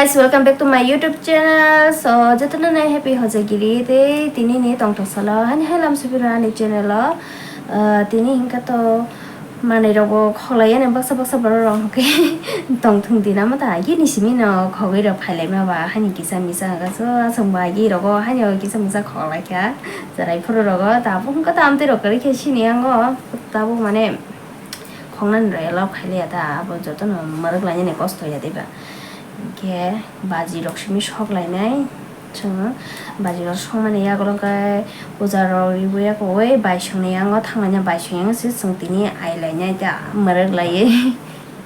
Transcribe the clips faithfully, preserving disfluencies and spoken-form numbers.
Guys, welcome back to my YouTube channel. So, jotono nai happy hojagiri tei tini ni tongthok salo hani hai lam supiro ani channel o. Ah, tini hinkha to manwi rok bo khoklai ani baksa baksa borok rok hwnkhe tongthung dina ma ta agi ni simi no khogwi rok phailai ma ba hani kisa misa hwnkha so aswk ba agi rok o hani o kisa misa khoklai kha cherai phuru rok o tabuk hwnkha tamtwi rok kwrwi khe sini yango tabuk mane. Khongnani rw allow khailiya ta, abo jotono mwrwk lainani kosto ya diba. Hinkhe baji rok simi sok lainai, chwng baji rok sokmani yagulo khe puja rok riwi yakowi baisongni yango thanglaina, baisong yango se chwng tini ai lainai ta mwrwk laiwi.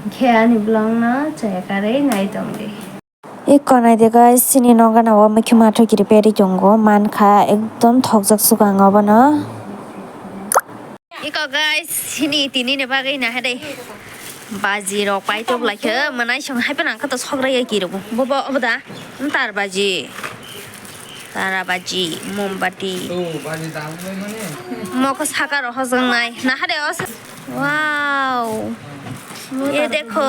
Hinkhe ani vlog no chaya karwi nai tongdi. Iko nai de guys, chini nok gana o mikhe mathok kiri peri tongo, mankha ekdom thokjak suka ang obono. Iko guys, chini tini ni bagwi naha de. Baji rok pai tok lai khe, mwnai song hai phano ang khe to sok raya kiri bo. Bo bo obo da? Tar baji. Tara baji, mombati. Moko saka rok hojong nai. Naha de o sa-, wow. Ye dekho.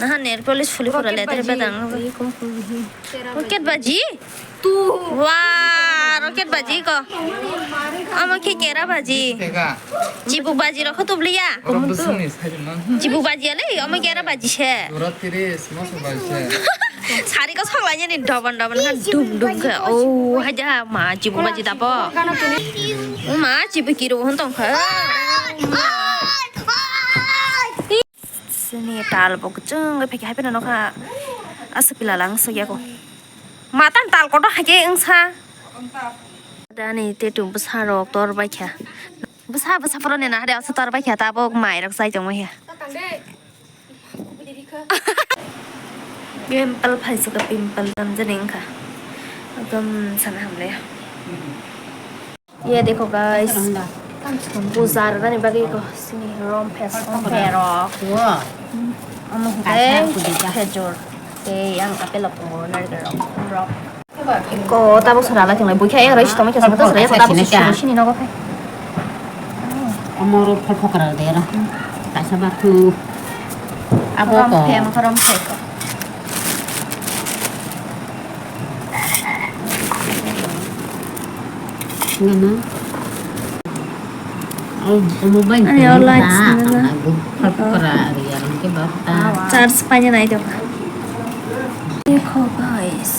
Naha nail polish phuli phura le tere bedang. Rocket baji? Wah, rocket baji ko. Omo khe kera baji. Chibu baji rok kho tubliya. Chibu baji ale, omo kera baji se. Sari ko sok lainani doban doban kha dum dum kha. Oh, haja ma chibu baji dapo. Oh, ma chibu kiro hon tong kha. Sini tal bo kuchung phai khe hai phano nokha aswk pila lang suk yako. Matan tal kotor hai khe wngsa. Dani tetu bwsa rok tor bai kha. Bwsa bwsa phoro nena hade asa tor bai kha tabok mai rok chai tongma kha. Pimple phai suka pimple tamjani wngkha. Ekdom sana hamle. Ye dekho guys. Puja rwnani bagwi ko sini rom phes rom pherok. Omo hwnkhe khejur. Tei yang apple rok tongo, narikol rok. Ko tabuk sora lai tonglai buikha yang rai sitoma khe sini nogo khai. Omo ro phol phokra de ro. Kaisa bakhu. Abo ko. Rom phe, rom phe ko. Ngana. Oh, omo bai. Ani o lights nana. Phol phokra ri arang ke bata. Charge paina nai dok. Dekho guys.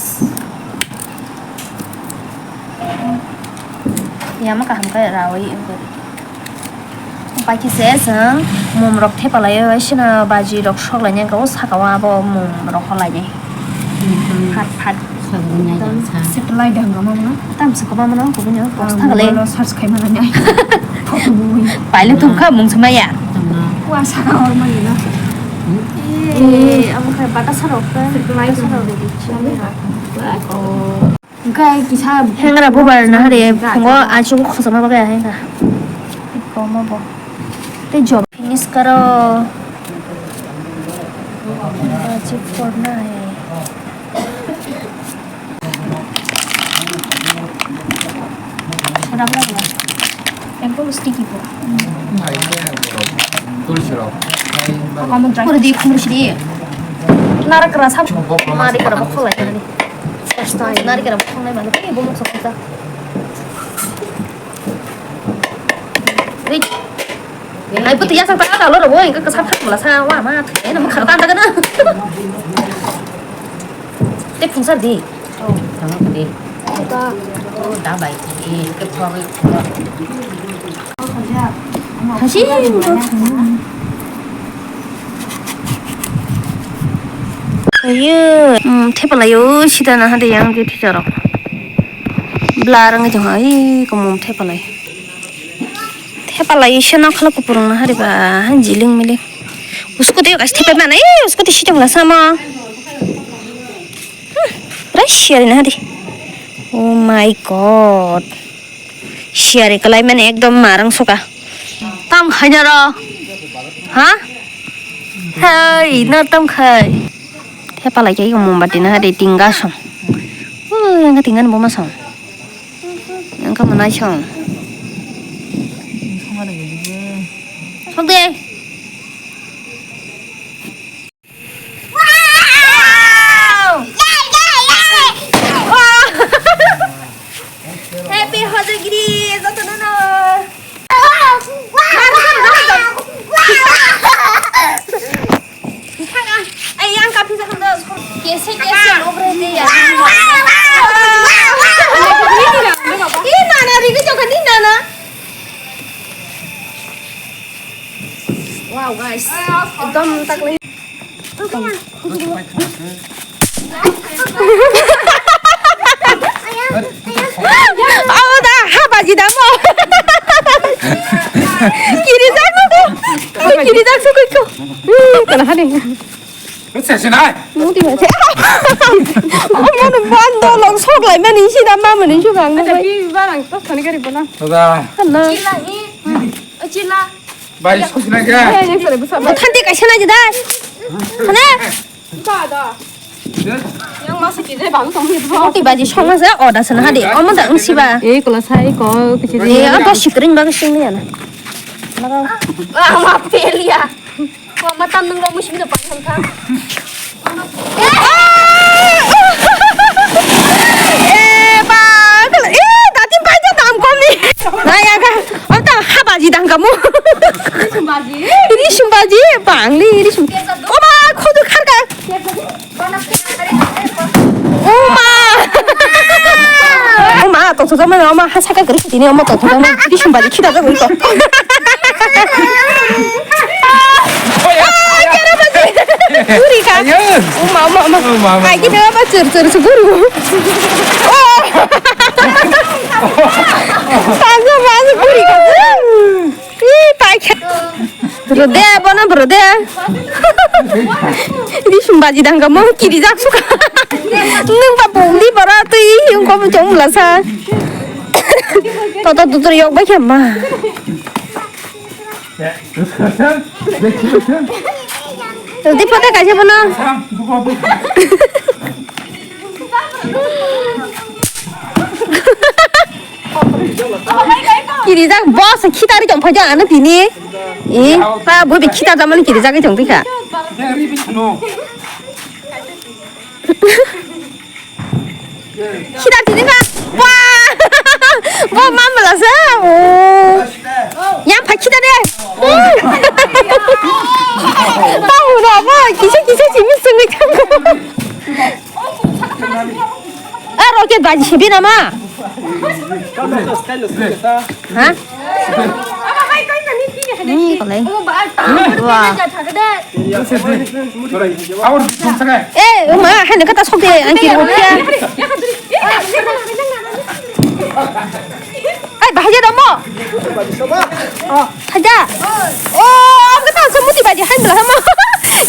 Yama kaham khe rawi wngkha. Paikhe se chwng mum rok thepalaio, sino baji rok sok lainai wngkha o saka o abo mum rok hor lainai. Phat phat. Tam se kwbangma no kubui no bosta kwlai. Paile thumkha mung swmaya. Wa saka hor mani no. Eh, amo khai bata sarok khe, bata sarok. Hwnkhe kisa hengra bubar na hari phungo achuk khosoma bagwi ahaikha. Komo bo. Tei job finish karo. Baji porna hai. Ekdom sticky po. Tulsi rok. Pura di khumru sidi. Nara kra sab. Nari kra bokol lai kani. Nari kra bokol lai mani. Tei bomok sokta. Ai puti ya sang ta ta lo ro woi ka sa thak mala sa wa ma. Ena mo khata ta kana. Te phungsar di. Oh, tama pade. Ito. Oh, da bai. Eh, ke phawi. Hasi. Ayo, hmm, thepalayo sida na hade yang ke thijaro. Blarang jong ai komom thepalai. Thepalai se nokhala kupurung na hari ba jiling miling. Usko te kas thepa mana eh usko te sitong la sama. Rai siari na di. Oh my god. Siari kalai mani ekdom marang soka. Tam khaina ro. Ha? Hei, no tam khai. Thepalai khe mombati na di tingga song. Uh, yang tingga ni boma song. Yang ka mana song. Sok de. Kese kese log rahe the yaar. Ye nana, rigi chokha ni nana. Wow, guys. Ekdom takle. Abo da, ha baji da mo. Kiri jak ko. Kiri jak ko ko. Hmm, kana ha de. Sesi nai. Muti ba se. Omo no bando long sok lai mani si da ma mani su gang. Acha, bi barang to thani gari bola. Dada. Hello. Chila hi. Chila. Bari sosi na kya? Thanti kaisa na jida. Hane? Ba da. Yang masih kita baru tong ni. Muti baji song na sa, oda sana hadi. Omo da ngsi ba. Eh, kalau saya kau kecil. Eh, apa sitring bang sing ni ana. Ah, maaf, Pelia. Wah, mata nung lo musim depan kan. Eh, ba, eh, tadi baca tam komi. Nah, ya kan. Om tam ha baji dang kamu. Ini sumbaji, bangli, ini sum. Oma, khudu kharka. Oma. Oma, tongthokjakmani, oma, ha saka kwrwi sitini, oma, tongthokjakmani, twi sumbaji khita jagwi kok. Guri ka. Ayo. Oma, oma, oma. Oma, oma. Ai, kita apa, cur, cur, cur, guru. Oh. Tangga, mas, guri ka. Ih, paikha. Brode, bono brode. Ini sumbaji dang kamu kiri jak suka. Nung ba bongdi bara tui yung kamu jong lasa. Toto tutur yok ba kya ma. Roti photo kaisa bono. Kirijak boss khitari tong phai jang ano tini. Eh, pa bo bi khitar jamani kirijak tong tikha. Khitar tini kha. Wah. Bo mamla sa. Oh. Yang phai khitar de. Tau na ba kisa kisa simi sungwi thang. Eh, rocket baji sebi nama? Ha? Ni kolai. Wah. Eh, ma, hai na kata sok de, ang kiri ko kya? Ai, bahaya dong mo. Haja. Oh, ang kata sa muti baji hai bela mo.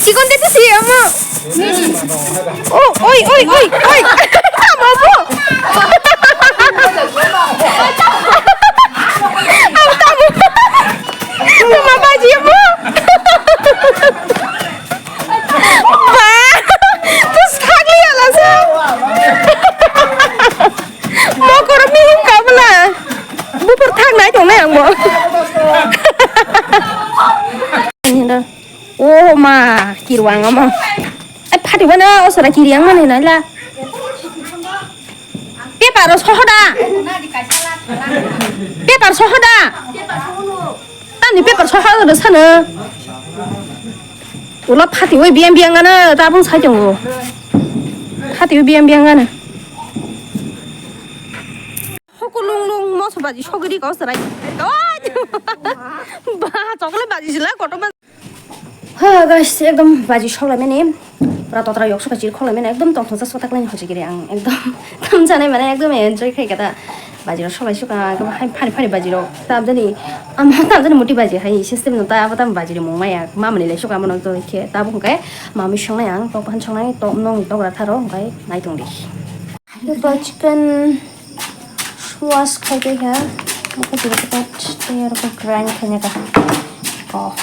Chikon de si mo. Oh, oi, oi, oi, oi. Tamo mo. Ang tamo. Tamo baji mo. Ba. Terus kagli ala sa. Mokoro mihim kabla. Bupur thang nai tong nai ang bo. Ini dah. Oh ma, kiruang ama. Ai phati wana o sara kiriang mani nai la. Paper o sohoda. Paper sohoda. Tani paper sohoda sana. Ulo phati oi biang biang ana tabung sai tongo. Phati oi biang biang ana. Hukulung lung moso baji sogiri kau serai. Ba, chocolate baji sila koto ba. Ha, guys, ekdom baji soklaimani. Pura totra yok soka chir kholaimani ekdom tongthoksa sotaklaini hojigiri ang ekdom tamjanai mane ekdom enjoy khai kata. Baji rok soklai suka ekdom hai phari phari baji rok tamjani ama tamjani muti baji hai system no ta abo tam baji rok mung maya mamani lai suka mano to khe tabuk hwnkhe mami songnai ang tok phan songnai tok nong tok ratharo hwnkhe naitong di. Chicken swas khai tei kha. Mokhe tei khe tei aro khe grind khaina kha. Oh.